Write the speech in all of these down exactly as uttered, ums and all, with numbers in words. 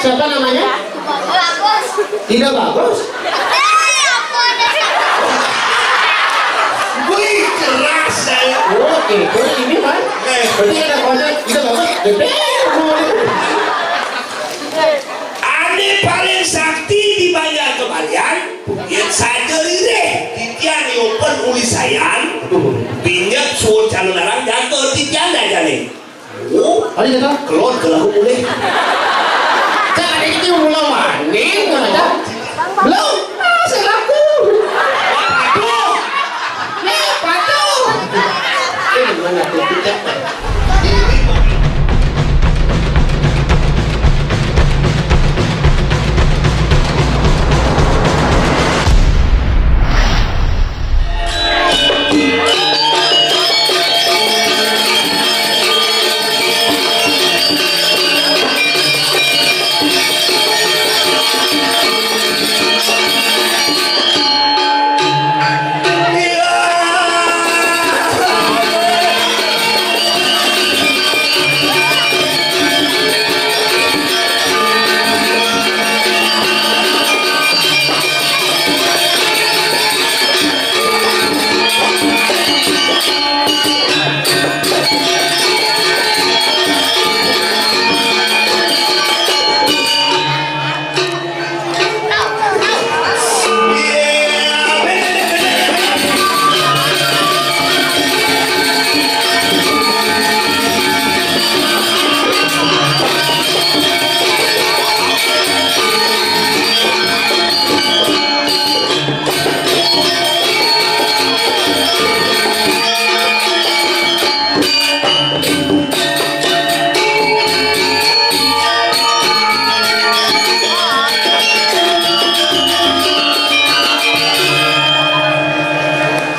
Siapa namanya? Ida Bagus. Wih, keras saya. Oke, terus ini, Mas. Eh. Berarti ada kode Ida Bagus. Gede. Ane paling sakti di Banjar Kebalian, yén saja ririh, titiang nyumput uli sayan, pinjep suud calonarang jaga titiang dajane. Oh, ada jatah? Kelon ke lagu mulih. Cak, ada itu mulai maning, mana, Cak? Belum. Ah, saya laku. Aduh. Nih, patuh. Ini mana tuh, Cak?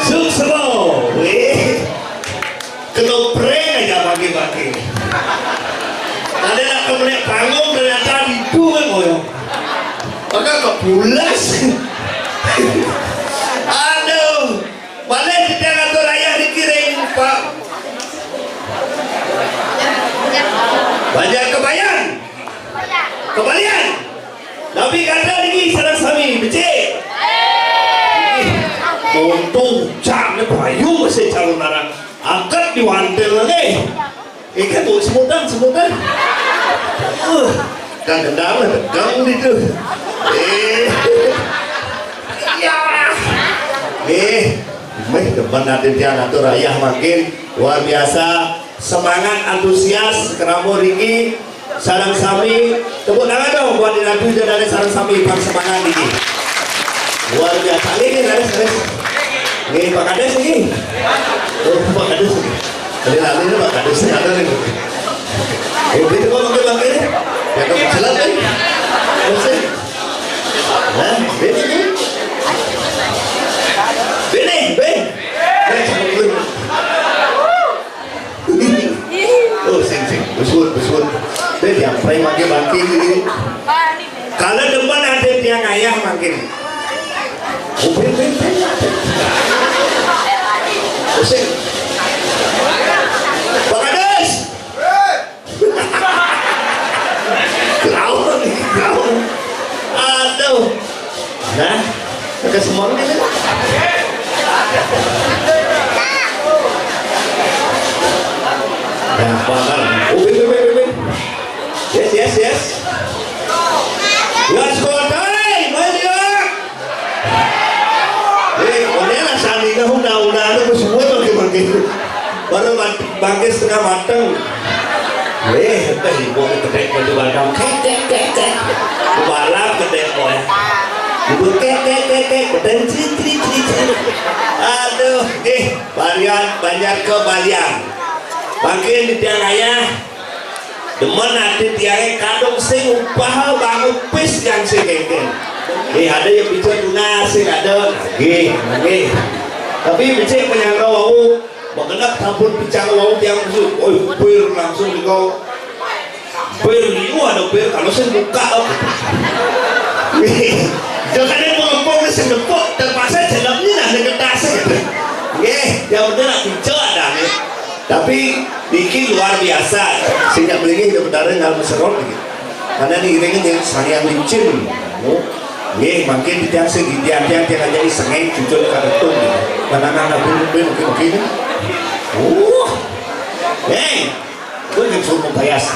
Suksma, wéh. Ketopreng aja bagi-bagi. Ada nak kemenek panggung ternyata itu kan ngoyong. Maka kepulas. Aduh. Balik kita ngatur ayah dikiring, Pak. Banjar Kebayan. Kebalian. Tapi kada lagi sareng sami, becik. Untung cak ne payu masih calon arang. Angkat diwantil lagi. Ikan tuh semutan, semutan. Uh, kan kendang, kendang gitu. Eh. Ya. Eh, meh demen nanti tiang atur ayah makin luar biasa. Semangat antusias kerambut Riki. Sareng sami, tepuk tangan dong buat Dinatu dan dari sareng sami, pang semangat ini. Luar biasa. Ini, ini, Kades, Kades. Ini, Pak Kades, ini. Oh, Pak Kades, ini. Ada lagi ini, Pak Kades, ini ada nih. Eh, beli kok, beli, beli. Ya, kok, jelas, kan? Terus, eh. Nah, beli, ini. Beli, beli. Eh, cakep, beli. Oh, sing, sing. Besuut, besuut. Dia diamprai pakai bangking ini. Kalau depan ada tiang ayah makin. Oh, ben, ben, ben. Oh, sing. Pak Kades. Lawan, lawan. Aduh. Nah, pakai semua ini. Nah, paham. Oh, wait, wait, wait, wait, wait. Yes, yes, yes. Yes, kotai, maju. Eh, ini lah sandingan undang-undang itu semua pakai-pakai. Baru bangkit setengah mateng. Wéh, téh ibu gedé baju Batam. Kék, kék, kék, kék. Balap gedé, boy. Ibu kék, kék, kék, kék. Gedé, crit, crit, crit, crit. Aduh, nih, Balian, Banjar Kebalian. Makin di tiang ayah, demen ati tiangé kadung sing upah bangun pis yang sing kéngkén. Nih, ada yang bicara tunas, sing ada. Nggih, nggih. Tapi becik penyangga wau, Magenep sampun picang wau tiang kusut. Oi, pir langsung nika. Pir liu ada pir kalau sing buka. Jangan ada pengepung sing nepuk terpaksa jalan ni lah dengan tas. Nggih, yang penting nak pincak dah ni. Tapi niki luar biasa. Sing nyak melingih dia betara ngal meserot niki. Ana ning iring ning sanghyang licin. Oh. Nggih, mangkin titiang sing titiang tiang tiang aja isengeng cucul karetung. Mana nang nabi nabi mungkin mungkin. Uh. Hei. Kuwi ning suruh bayas.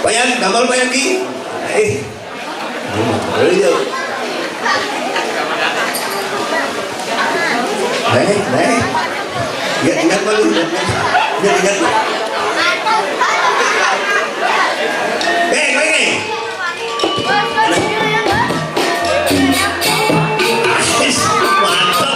Payan, damel payan ki. Eh. Ayo. Nih, nih. Ingat, ingat malu. Ingat, ingat. Eh, kowe nih. Mantap.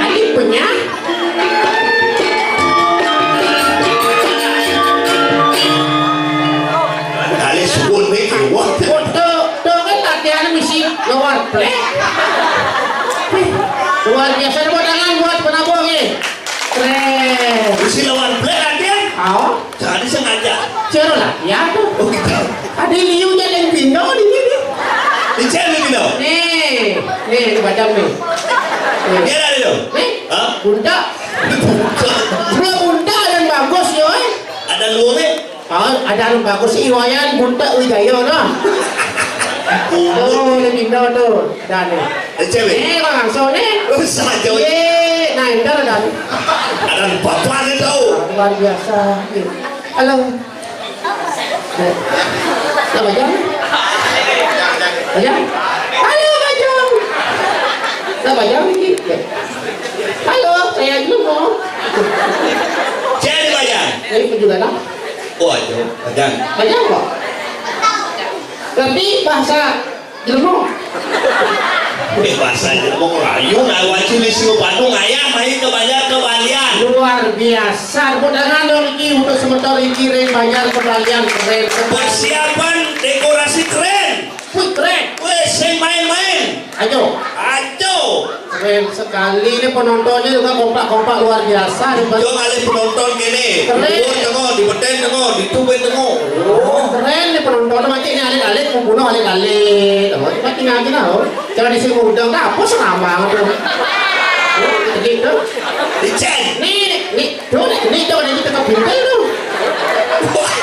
Adi punya. Kali sepuluh nih, wah. Foto, tuh kan latihan misi luar play. Luar biasa, tepuk tangan buat penabuh nih. Keren. Misi lawan play latihan. Oh. Jadi sengaja. Cero lah, ya tuh. Oh, gitu. Ada liu jadi yang pindah di sini. Di sini pindah. Nih, nih, ini baca nih. Nih. Dia ada itu. Nih, hah? Bunta. Bunta. Bro, bunta dan bagus yo, eh. Ada luangnya. Oh, ada anu bagus sih, Iwayan Bunta Wijaya nah. Oh, ini pindah tuh. Ada nih. Eh, cewek. Eh, Bang Angso nih. Oh, sama jauh. Ye, nah, ini ada. Ada bapak nih tahu. Luar biasa. Halo. Siapa jam? Aja. Halo, Bajang. Siapa jam ini? Halo, saya dulu mau. Jadi Bajang. Jadi juga lah. Oh, aja. Bajang. Bajang kok. Tapi bahasa Jelema. Eh, bahasa Jelema rayu, nah, wajib isi padu ngayah main ke Banjar Kebalian. Luar biasa. Tepuk tangan dong, Iki, untuk semeton Iki ring Banjar Kebalian. Keren, keren. Persiapan dekorasi keren. Wih, keren. Wih, sing main-main. Ayo. Ayo. Keren sekali. Ini penontonnya juga kompak-kompak luar biasa nih, Bang. Yo ngalih penonton kene. Keren. Dhuwur tengok, dipeten tengok, ditubin tengok. Oh, keren nih penonton. Macam ini alit-alit, membunuh alit-alit. Oh, cuma tinggal aja lah, oh. Jangan disini udang, dah apa selama tuh. Oh, gitu. Licin. Nih, nih, tuh, nih, nih, tuh, nih, kita pintar tuh. Wah,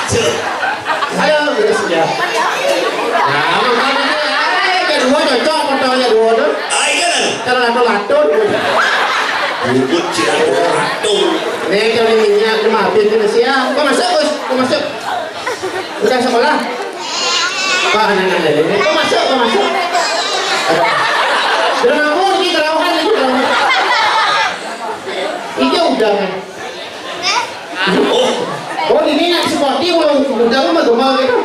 Halo, terus ya. Nah, makanya, eh, kedua cocok motornya dua tuh. Ai kan? Kalau lato-lato. Ribut sih lato-lato. Nih, kalau minyak, udah habis ini siang. Kau masuk, Gus? Kau masuk? Udah sekolah? Wah, anak-anak ini. Kau masuk, kau masuk? Udah mampu, ini kerauhan, ini kerauhan. Ini udah, kan? Oh, oh, ini nak seperti mau udah mah gemar gitu.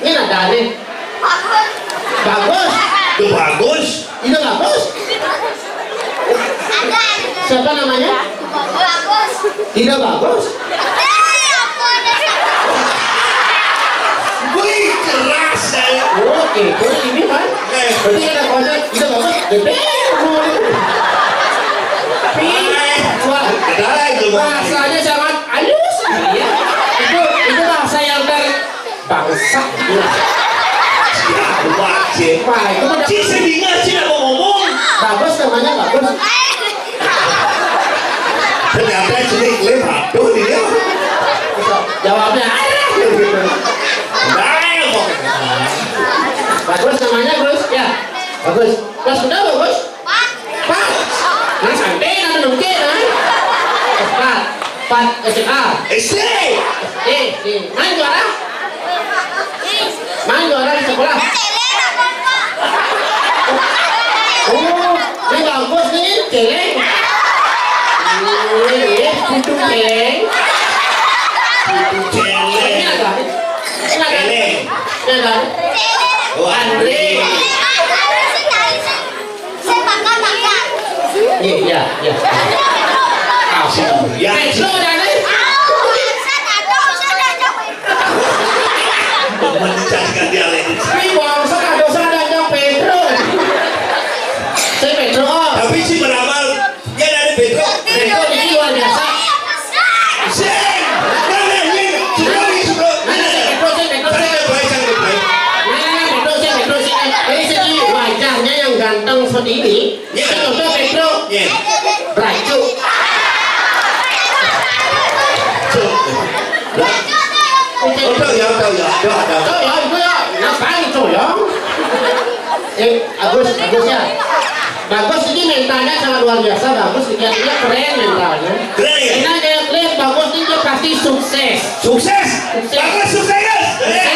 Ini nak dari. Bagus. Itu bagus. Itu bagus. Siapa namanya? Bagus. Tidak bagus. Wih, keras saya. Oke, terus ini kan? Eh. Berarti ada kode. Tidak bagus. Gede. Pi. Wah. Ada itu, Bang. Bahasanya sangat halus, ya. Itu, itu bahasa yang ter-, bangsa. Siapa, Cik? Wah, itu mah Cik, sedihnya, Cik, apa ngomong? Bagus namanya, bagus. Ternyata Cik, lem, aduh, dia. Jawabnya, ada. Baik, kok. Bagus namanya, Gus. Ya, bagus. Kelas berapa, Bos? Empat. Nah, santai, nah, nengke, nah. Empat. Empat S M A. S D. Eh, eh, main juara? Main juara di sekolah? Oh, ini bagus nih, celeng. Ini, ini, kudu celeng. Kudu celeng. Ini ada. Ini ada. Celeng. Ini ada. Oh, Andre. Iya, iya, iya. Ah, si Uyan. Pedro, dah ni. Mencarikan dialek. Ni bangsa dah dosa dah jam Pedro. Saya Pedro, oh. Tapi si meramal, dia dari Pedro. Pedro ini luar biasa. Sing. Mana, Yin? Sebelum ni, sebelum. Mana saya Pedro, saya Pedro, saya. Saya baik, saya baik. Mana, mana Pedro, saya Pedro, saya. Dari segi wajahnya yang ganteng seperti ini, Ya. Saya contoh Pedro. Ya. Berajuk. Cuk. Oh, tahu ya, tahu ya. Tahu, tahu. Tahu ya, itu ya. Ngapain itu ya? Eh, Agus, Agus ya. Bagus ini mentalnya sangat luar biasa, bagus, dia, dia keren mentalnya. Keren ya? Karena dia keren, bagus ini dia pasti sukses. Sukses. Sukses. Bagus, sukses. Sukses.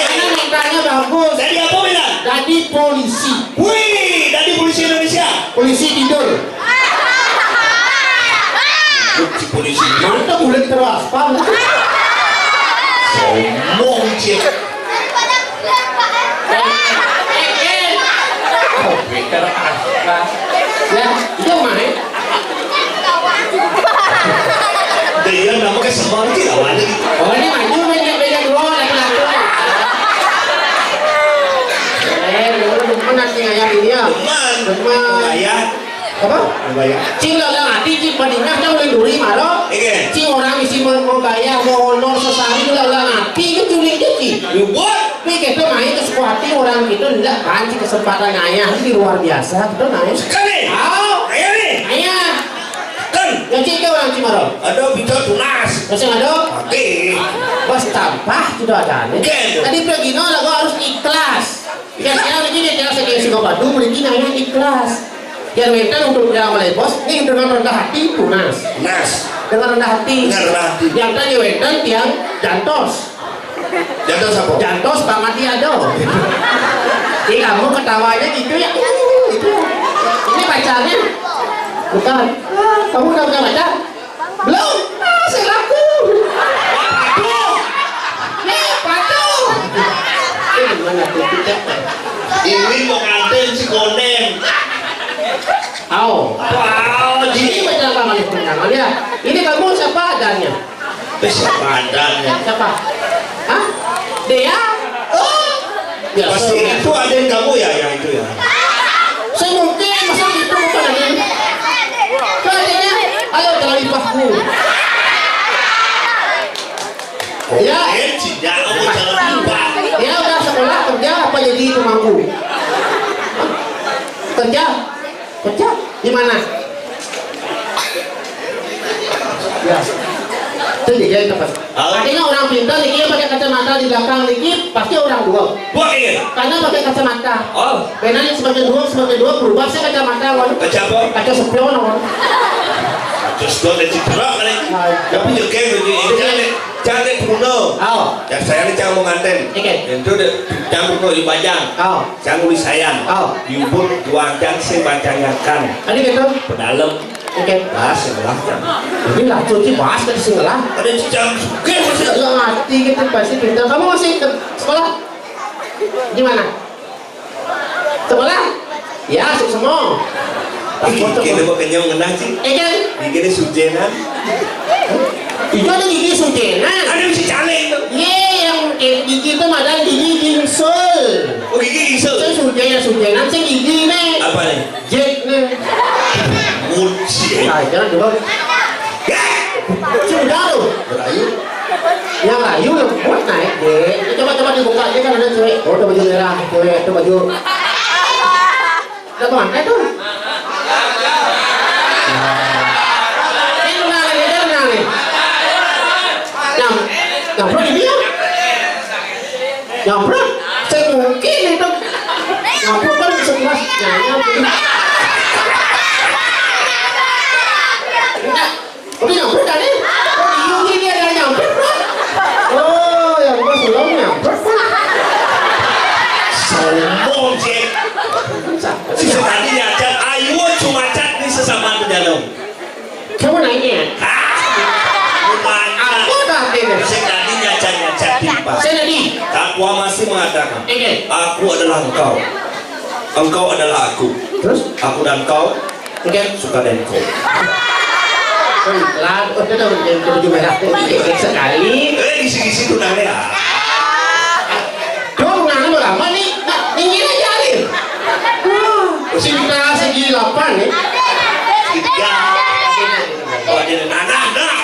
Karena mentalnya bagus. Jadi apa bilang? Jadi polisi. Wih, jadi polisi Indonesia. Polisi tidur. Lu si polisi. Mantap, udah kita aspal. Sombong, cik. Ya, itu mana? Dia nama ke semua, cik, lawan lagi. Oh, ini maju, beda, beda dua, laki-laki. Eh, dulu demen nanti ayam ini ya. Demen. Demen. Bayar. Apa? Bayar. Cing lah, lah, nanti cing bandingnya, cing udah duri, maro. Iya. Cing orang isi mau, mau bayar, mau honor sesari, lah, lah, nanti itu curi, cing. Lu buat? Tapi kita main ke squatting orang gitu, enggak kan, cing kesempatan ayah, ini luar biasa, gitu, nah, ya. Sekali. Tahu? Ayah nih. Ayah. Kan. Ya, cing, itu orang Cimarau. Ada bisa tunas. Masih ada? Oke. Bos tampah, tidak ada nih. Oke. Tadi pergi, no, lagu harus ikhlas. Ya, saya begini, saya segi suka batu, begini, ayah ikhlas. Yang wénten untuk yang melebos, nih dengan rendah hati, tunas. Tunas. Dengan rendah hati. Dengan rendah hati. Yang tadi wénten tiang jantos. Jantos apa? Jantos banget dia dong. Ih, kamu ketawanya gitu ya. Uh, gitu. Ini pacarnya? Bukan. Ah, kamu udah punya pacar? Belum. Ah, saya laku. Aduh. Nih, patuh. Ini gimana tuh? Ini pengantin si Konen. Au. Wow, jadi macam apa nih pengantin ya? Ini kamu siapa adanya? Eh, siapa adanya? Siapa? Hah? Dia? Oh. Ya, pasti so- itu adik kamu ya, yang itu ya? Saya mungkin, masa gitu bukan adik. Itu adiknya, ayo, jangan ipahku. Oh, ya. Eh, tidak, oh, jangan lupa. Dia udah sekolah, kerja, apa jadi pemangku? Kerja? Kerja? Di mana? Ya. Itu juga yang tepat. Artinya orang pintar niki pakai kacamata di belakang niki pasti orang dua. Buat ini. Karena pakai kacamata. Oh. Karena yang sebagian dua, sebagian dua berubah sih kacamata, wan. Kaca apa? Kaca spion, wan. Kaca spion dan citra kali. Nah. Tapi juga gitu, ini jangan, jangan kuno. Oh. Ya, saya ini jangan mau nganten. Oke. Itu deh, jangan kuno di bajang. Oh. Jangan nulis saya. Oh. Diubur dua jam saya bacakan. Tadi gitu. Pedalem. Oke. Bahas sebelah. Ini lah cuci bahas ke sebelah. Ada cicang. Oke, masih. Ya ngerti gitu pasti pintar. Kamu masih ke sekolah? Di mana? Sekolah? Ya, sukses semua. Ih, kita mau kenyang ngenah, Ci. Eh, kan? Gigi ini sujenan. Itu ada gigi sujenan. Ada bisa caleg itu. Iya, yang kayak gigi itu malah gigi gingsul. Oh, gigi gingsul. Itu sujena, sujenan, saya gigi nih. Apa nih? Jack nih. Muci. Nah, jangan dulu. Ya. Sudah lu. Berayu. Yang rayu lembut naik, Dek. Coba, coba dibuka aja kan ada cewek. Oh, ada baju merah, cewek, itu baju. Ada tuh, ada tuh. Ini tenang nih, ini tenang nih. Nyam-, nyamprot ini ya? Nyamprot? Saya mungkin itu. Nyamprot kan Nah, ini apa? Nah, udah nyampe tadi? Oh, iya, ini dia yang nyampe, Bro. Oh, yang pas belum nyampe. Sombong, Cek. Si tadi nyacak, ayo cuma cat ni sesama tu dalam. Kamu nanya. Ah, rupanya. Aku dah tadi. Si tadi nyacak-nyacak tiba. Saya tadi. Takwa masih mengatakan, Oke. Aku adalah engkau. Engkau adalah aku. Terus? Aku dan kau. Oke. Suka dan kau. Lah, udah dong, yang ketujuh merah tuh, sekali. Eh, isi-isi tuh nanya. Dong, nanya berapa nih? Nah, ini aja, Alin. Wah, cinta segi delapan nih. Tiga. Oh, dia nana, nah.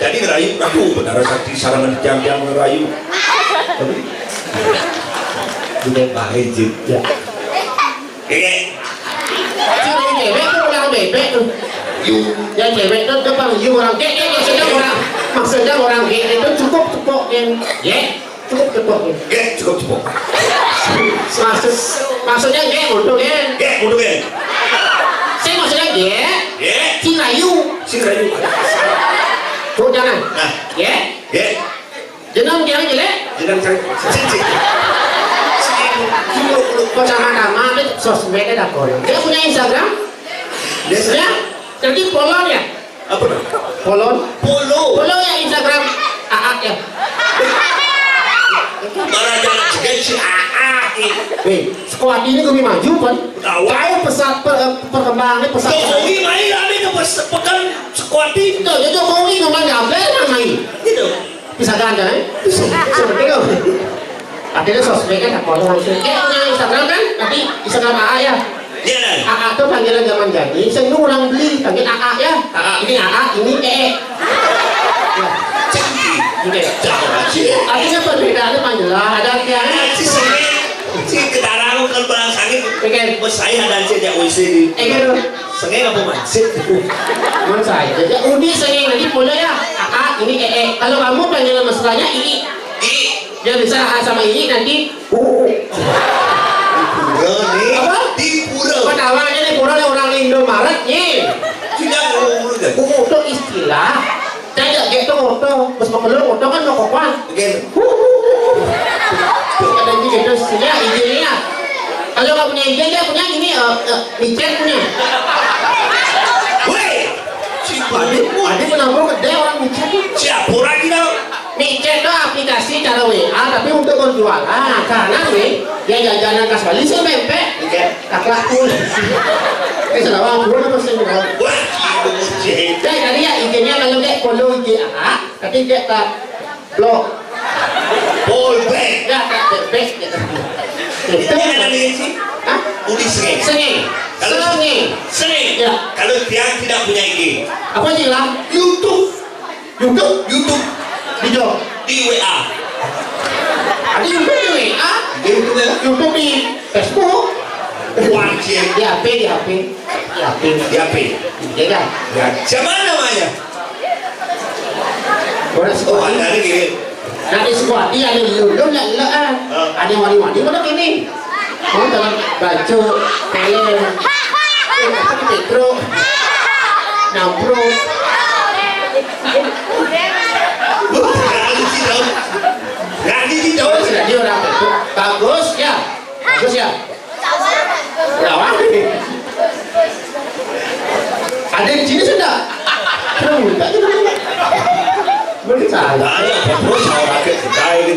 Jadi ngerayu, aduh, benar sakti sarangan jam-jam ngerayu. Tapi, udah baik, Jin. Ya. Oke. Cewek tuh orang bebek tuh. Yu. Ya, cewek tuh depan yu orang kek, kek, maksudnya orang, maksudnya orang kek itu cukup cepok yang, ya, cukup cepok ya. Oke, cukup cepok. Maksud, maksudnya gek untuk ya. Oke, untuk ya. Saya maksudnya gek. Oke. Sing rayu. Sing rayu. Tuh jangan. Nah. Ya. Oke. Jenang jangan jelek. Jenang jangan. Cici. Pertama-tama ada sosmednya dah kono. Dia punya Instagram? Dia punya? Jadi follow ya? Apa nama? Follow? Follow. Follow ya Instagram Aak ya. Malah jangan juga si Aak. Weh, sekuat ini kami maju kan? Tahu. Tahu pesat per, perkembangannya pesat. Jokowi main ada ke pes, pekan sekuat ini. Tuh, jadi Jokowi cuma nyampe main. Gitu. Bisa kan, kan? Seperti itu. Akhirnya sosmed kan apa langsung. Dia punya Instagram kan? Nanti Instagram A A ya. Iya, Dan. A A tuh panggilan zaman jadi. Saya orang beli, panggil A A ya. A A. Ini A A, ini E E. Ya. Canggih. Oke. Jauh lagi. Artinya perbedaannya panggil lah. Ada yang si Sengeng, si Ketara kalau barang sakit. Oke. Bos saya dan saya W C di. Eh, gitu. Sengeng apa masjid? Menurut saya, ya, Udi Sengeng nanti boleh ya. A A, ini E E. Kalau kamu panggilan mesranya ini. Ini. Dia bisa A sama ini nanti. Uh, uh, uh. Di pura nih. Apa? Di pura. Ketawa aja nih, pura nih orang Indomaret nih. Tidak ngomong dulu deh. Uh, itu istilah. Saya gek tuh oto, pas mau keluar oto kan mau kokoan. Oke. Uh, uh, uh. Ada juga terus ya, izinnya. Kalau nggak punya izin, dia punya ini, eh, eh, micet punya. Woi, si Bani, Bani kenapa gede orang micet? Siapa orang kita? Micet itu aplikasi cara W A, tapi untuk berjualan. Karena nih, dia jajanan khas Bali sih pempek. Oke. Taklah pun. Eh, salah pun apa sih? Wah, gila, micet. Jadi ya, izinnya kalau dia follow I G A, tapi dia tak blok. Polbek. Ya, tak back gitu. Itu yang ada di sini. Hah? Udi Sengeng. Sengeng. Kalau Sengeng. Sengeng. Ya. Kalau tiang tidak punya I G. Apa sih lah? YouTube. YouTube. YouTube. Di Jo. Di W A. Ada YouTube di W A? Di YouTube ya? YouTube di Facebook. Wajib. Di H P, di H P. Di H P. Di H P. Iya kan? Ya, siapa namanya? Orang Oh, sekolah. Ada lagi. Nah, di sekolah, iya, ada lulus, nggak, nggak, ah. Ah. Ada wali-wali, mana kini? Oh, dalam baju, helm. Eh, apa di Petro? Nampro. Bukan, sih, dong. Nggak, ini, dong. Jadi orang Petro. Bagus, ya. Bagus, ya. Lawan. Ada di sini sudah. Kamu tak kenal. Boleh salah. Ayo, terus orang ke kita ini.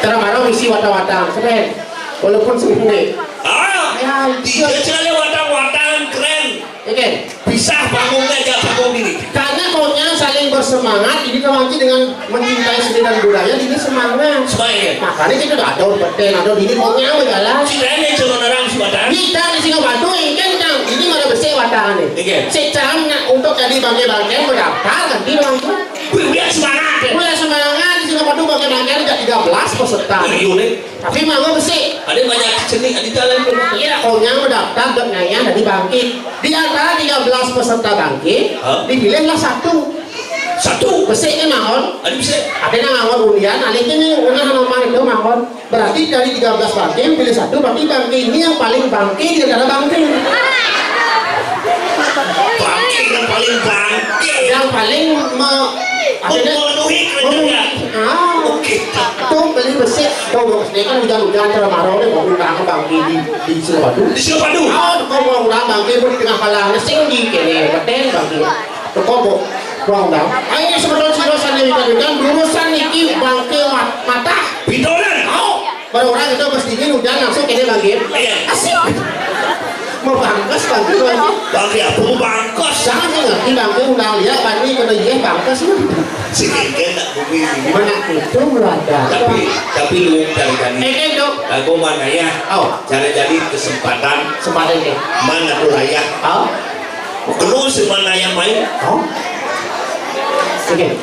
Cara mana misi watang-watang, keren. Walaupun sembunyi. Ah, Ya, dia iya. Cina watang-watang keren. Oke. Bisa bangun aja bangun diri. Karena konyang saling bersemangat, ini termasuk dengan mencintai seni dan budaya, ini semangat. Semangat. Makanya kita udah ada beten, ada dini konyang berjalan. Si Rene calon orang si Batang. Kita di Singapura ini kan, ini malah besar watang nih. Iya. Secara nak untuk jadi bangke-bangke mendaftar nanti langsung. Wih, biar semangat. Mulai semangat di Singapura bangke-bangke ada tiga belas peserta. Wih, iya, nih. Tapi mau besi. Ada banyak seni di dalam pun. Iya, konyang mendaftar buat ngayah dari bangkit. Di antara tiga belas peserta bangkit, Hah? Dipilihlah satu. Satu. Besik kan mahon. Ada besik. Ada yang mahon ulian, alih ini ngena nomor itu mahon. Berarti dari tiga belas bangke pilih satu, berarti bangke ini yang paling bangke di antara bangke. Bangke yang paling bangke. Yang paling me- akhirnya memenuhi kriteria. Ah. Oke. Tuh beli besik, tuh bos ini kan hujan-hujan, cerah marau nih, mau undang bangke di di Silepadu. Di Silepadu. Ah, tuh mau undang bangke di tengah palang, sing di kene, beten bangke. Teko, Bu. Ruang undang. Ayo, sebetulnya sila sandi wikan-wikan, jurusan niki bangke mat-, matah. Bitolan. Oh. Baru orang itu mesti ini hujan langsung kene bangke. Iya. Asik. Mau bangkes bangke lagi. Bangke apa mau bangkes? Jangan sih ngerti bangke undang lihat bani kena iya bangkes. Si kengken nak bumi ini. Mana itu melanda. Tapi, tapi lu cari kan. Eh, eh, Dok. Aku mana ya? Oh. Cari jadi kesempatan. Kesempatan ya. Mana tuh raya? Oh. Lu semana yang main? Oh. Oke.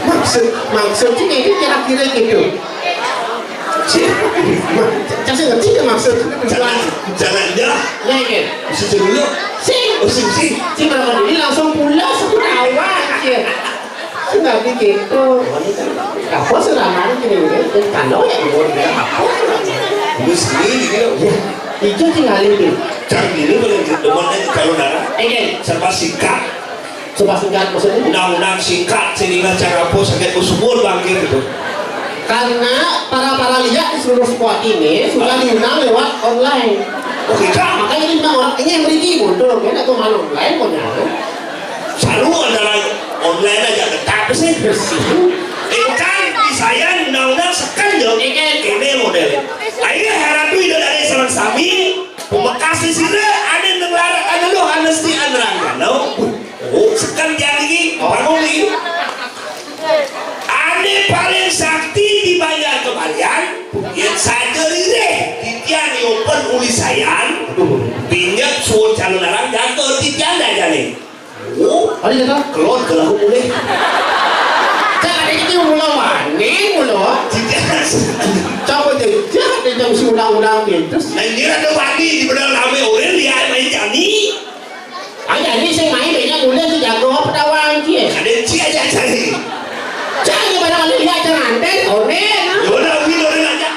Maksud, maksudnya itu kira-kira gitu. Saya ngerti ya maksud. Jangan, jangan ya. Ya, oke. Bisa dulu. Sing. Oh, sing, sing. Si berapa ini langsung pulas, aku tawa aja. Sudah gitu. Apa serangan ini? Kalau ya, mau bilang apa serangan? Ini sendiri gitu. Ya. Itu tinggal itu. Cang ini belum demen aja kalau darah. Oke. Serba singkat. Coba singkat maksudnya. Undang-undang singkat, sinilah cara apa sakit bersyukur bangkit itu. Karena para-para lihat di seluruh squad ini sudah diundang lewat online. Oh, kita. Makanya ini memang orang ini yang beriki bodoh, kan atau malu online punya. Selalu antara online aja tetap sih. Ikan di saya undang-undang sekan jauh. Ini model. Ayo harap itu dari sareng sami. Pemekasi sira ane nang larak ane lo anesti anerang kano. Oh, sekan tiang iki, bangun iki. Ane paling sakti di Banjar Kebalian, yen saja ririh titian yopen uli sayan, pinjek suwun calon larang jaga titian dajane. Oh, ada kata, kelon ke lagu mulih. Cak ada itu mula wani, mula. Titian. Coba jejak, dia jam si undang-undang gitu. Dan dia ada wani di benar rame orang, dia main jani. Aja ni sing main banyak mulai tu jago apa tawang dia. Ada cik aja cari. Cari pada kali dia aja nanti, onen. Ya udah, win onen aja.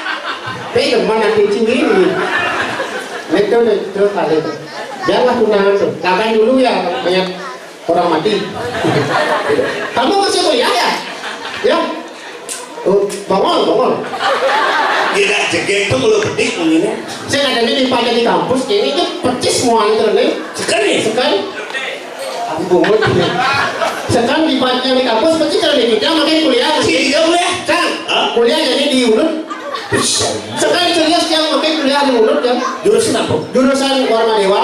Tapi teman nanti curi ni. Itu dah, itu kali. Janganlah tunangan tu. Lakukan dulu ya, banyak orang mati. Kamu masih kuliah ya? Ya. Oh, bongol, bongol. Dia nak jegeng tu kalau pedik bunyinya. Saya kadang ni dipajak di kampus, kini tu percis semua itu ni. Sekali. Sekali. Aku bungut. Sekarang dipajak di kampus, percis kalau di kita makin kuliah. Sini dia boleh. Kan? Hah? Kuliah jadi di Unut. Sekarang serius yang makin kuliah di Unut kan? Jurusan apa? Jurusan Warma Dewa.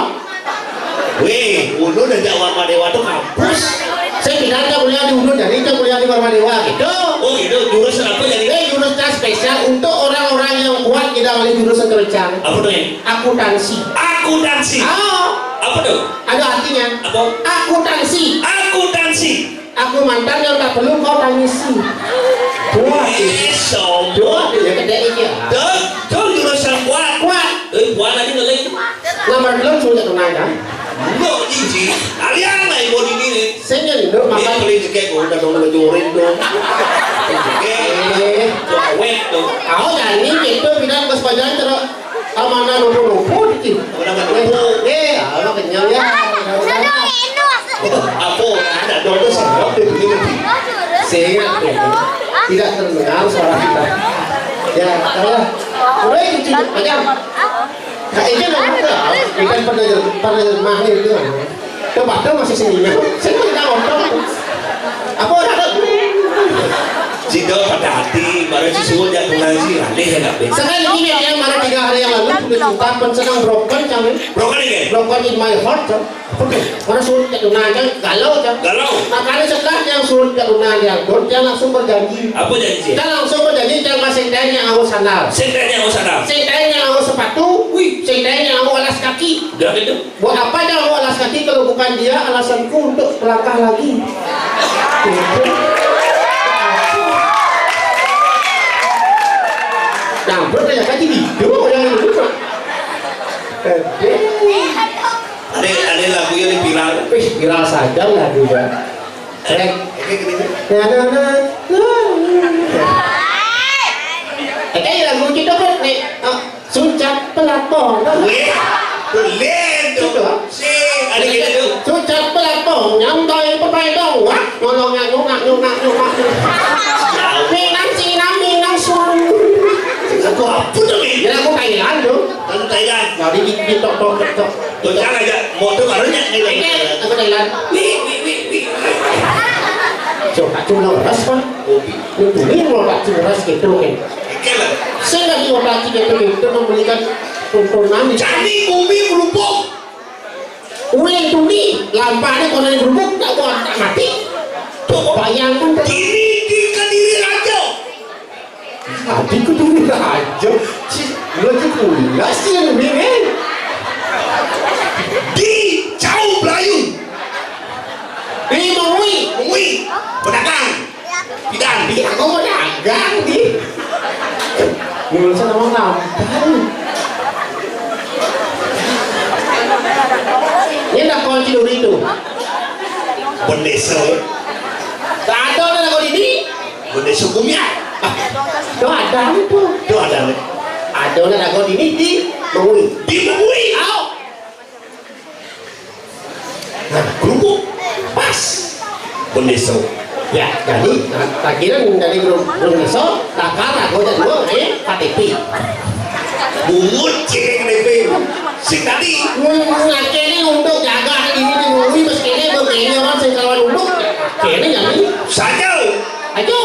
Weh, Unut aja Warma Dewa tu kampus. Saya pindah ke kuliah di Unut, jadi ke kuliah di Warma Dewa gitu. Oh gitu, jurusan apa jadi? Eh, jurusan spesial untuk orang-orang yang kuat tidak boleh jurusan kencang. Apa tu ya? Akuntansi. Akuntansi. Ah. Apa tu? Ada artinya. Apa? Akuntansi. Akuntansi. Aku mantan yang tak perlu kau tangisi. Kuat. Eh, sombong. Kuat, ya, kedek ini ya. Tuh, tuh jurusan kuat. Kuat. Eh, kuat lagi ngeling. Nomor belum sudah tunai kan? Enggak, jiji. Kalian lah ibu ini nih. Saya nyari dulu, ini makan. Beli jekek, udah dong, udah jorin dong. Jekek. Eh. Tuh, awet tuh. Kau jadi gitu, bilang ke sepanjang terus. Amanah lupa-lupa dikit. Amanah lupa. Eh, Allah kenyang ya. Apa? Ada dong, tuh, sama. Sehingga tidak terdengar suara kita. Ya, Allah. Udah itu cukup aja. Nah, itu namanya bukan penerjemah, penerjemah itu. Coba dong masih sini. Saya minta kontrol. Apa orang? Jika pada hati, baru sisuwun ya tunai sih, aneh ya nggak bisa. Sekarang ini dia mana tiga hari yang lalu sudah cinta pun sedang broken kami. Broken ini? Broken in my heart, kan? Oke, mana suruh ya tunai kan galau kan? Galau. Makanya setelah yang suruh ya tunai yang pun dia langsung berjanji. Apa janji? Dia langsung berjanji dia masih tanya yang aku sandal. Saya tanya yang aku sandal. Saya tanya yang aku sepatu. Wih, saya tanya yang aku alas kaki. Udah gitu. Buat apa dia mau alas kaki kalau bukan dia alasanku untuk melangkah lagi? Nah, bertanya kaji gitu orang itu. Ada, ada lagu yang viral. Wih, viral saja lagunya. Rek. Oke, gini. Na, na, na, na. Oke, lagu kita kan nih. Ah, Sucat Pelatong. Weh, boleh tuh. Gitu. Si, ada gitu. Sucat Pelatong, nyampai pepedong. Wah, ngolongnya nyungak, nyungak, nyungak. Minang sinam, minang suam. Lagu apa tuh, Mi? Ya, lagu Thailand tuh. Lagu Thailand. Nah, di, di, di tok, tok, tok, tok. Tuh, jangan aja. Mau tuh barunya nih. Ini, lagu Thailand. Nih, nih, nih, nih. Coba, coba leres, Pak. Kopi. Ini mau tak leres gitu, kan. Oke lah. Saya lagi mau tak gitu, gitu, membelikan tontonan. Jadi, kopi berubah. Weh, tuli, lampane kono ning gubuk, tak buat, tak mati. Tuh, bayangkan, Pak. Ini di Kediri Raja. Adi Kediri Raja. Si, lu aja pula sih yang ini. Di Cau Belayu. Di Mengwi. Mengwi. Pedagang. Pidan. Iya, aku mau dagang, di. Ngurusnya sama ngampar. Ini nak kunci dulu itu. Bendesa. Tak ada nak kau ini. Bendesa hukumnya. Ah, itu ada itu. Itu ada. Ada nak kau ini di Mengwi. Di Mengwi. Au. Nah, kerupuk. Pas. Bendesa. Ya, jadi, nah, tak kira dari grup, grup desa, tak kalah, gua jadi gua, eh, K T P. Bungut, cek K T P. Sing tadi. Hmm, nah, kene untuk jaga ini di Mengwi, terus kene berkene orang sing kawan untuk. Kene jadi. Saja. Ayo.